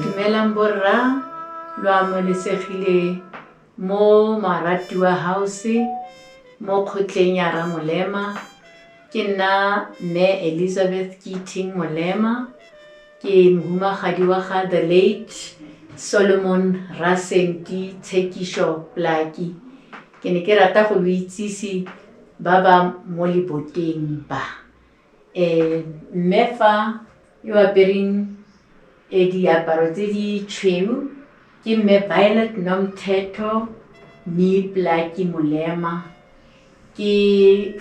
Dumelang borra, lo amogelesegile mo Maratiwa House mo kgotleng ya Ramolema. Ke nna Mme Elizabeth Keating Molema, ke mohumagadi wa ga the late Solomon Rasenti Tshekišo Plaki. Ke ne ke rata go lo itsise ba ba mo leboteng ba. Mme fa yo apereng diaparo tse di tšhweu ke mme Violet Nomthetho nee Plaki Molema, ke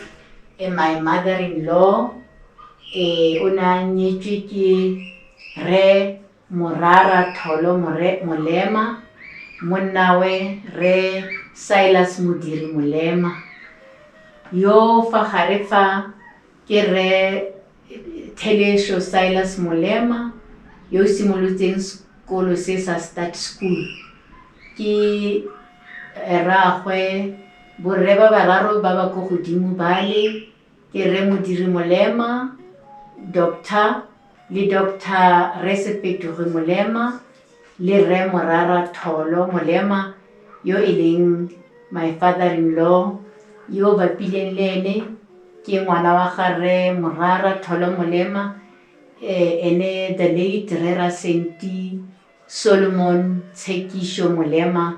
my mother in law, o ne a nyetswe ke rre Morara Tholo Molema, monnawe rre Silas Modiri Molema. Yo fa gare fa ke rre Thelesho Silas Molema yo o simolotseng sekolo se sa Start School. Ke rraagwe borre ba bararo ba ba ko godimo bale, ke rre Modiri Molema, Doctor le Doctor Rre Sepetoge Molema le Rre Morara Tholo Molema yo e leng my father-in-law, yo o bapileng le ene ke ngwana wa ga Rre Morara Tholo Molema, ene the late Rre Rasenti Solomon Tshekišo Molema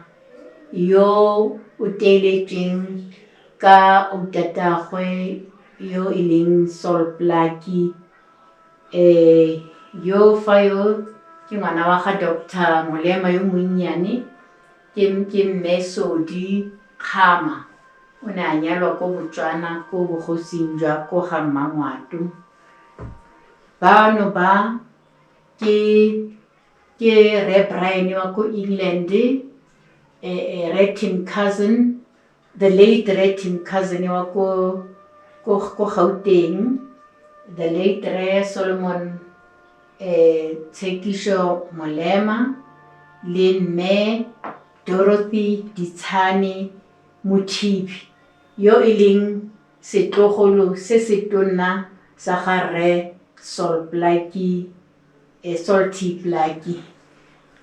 yo o teeletsweng ka outatagwe yo e leng Sol Plaatje. Yo fa yo ke ngwana wa ga Doctor Molema yo monnyane, ke ke Mme Sodi Kgama. O ne a nyalwa ko Botswana ko bogosing jwa ko ga Mmangwato. Bano ba ke ke Rre Brian wa ko England, Rre Tim Cousin, the late Rre Tim Cousin wa ko ko ko Gauteng, the late Rre Solomon Tshekišo Molema le Mme Dorothy Ditshane Mothibi yo e leng setlogolo se se tonna sa ga Rre Sol Plaatje, Sol T Plaatje.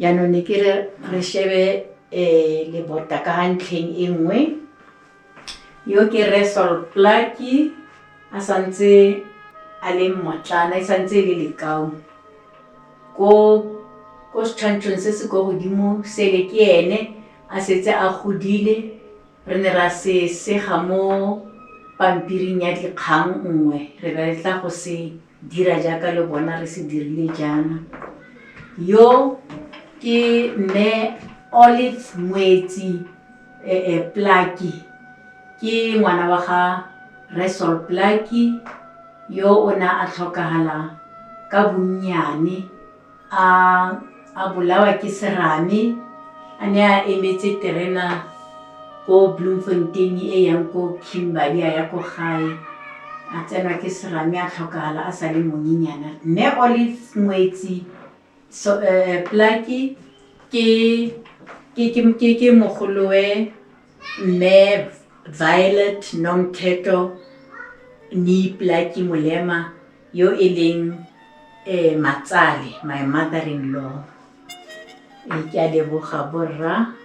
Jaanong ne ke re re shebe lebota ka ga ntlheng e nngwe. Yo ke Rre Sol Plaatje a santse a le mmotlana, e santse e le lekau. Ko ko setshwantshong se se ko godimo sele ke ene a setse a godile, re ne ra se sega mo pampiring ya dikgang nngwe, re be re tla go se dira jaaka le bona re se dirile jaana. Yo ke Mme Olive Moetsi Plaatje, ke ngwana wa ga Rre Sol Plaatje yo o ne a tlhokagala ka bonnyane a bolawa ke serame a ne a emetse terena ko Bloemfontein e yang ko Kimberley a ya ko gae a tsenwa ke serame a tlhokagala a sa le monyenyana. Mme Olive Ngwetsi so, Plaki ke ke ke ke ke mogolowe mme Violet Nomthetho ni Plaki Molema yo e leng matsale, my mother-in-law. Ke a leboga borra.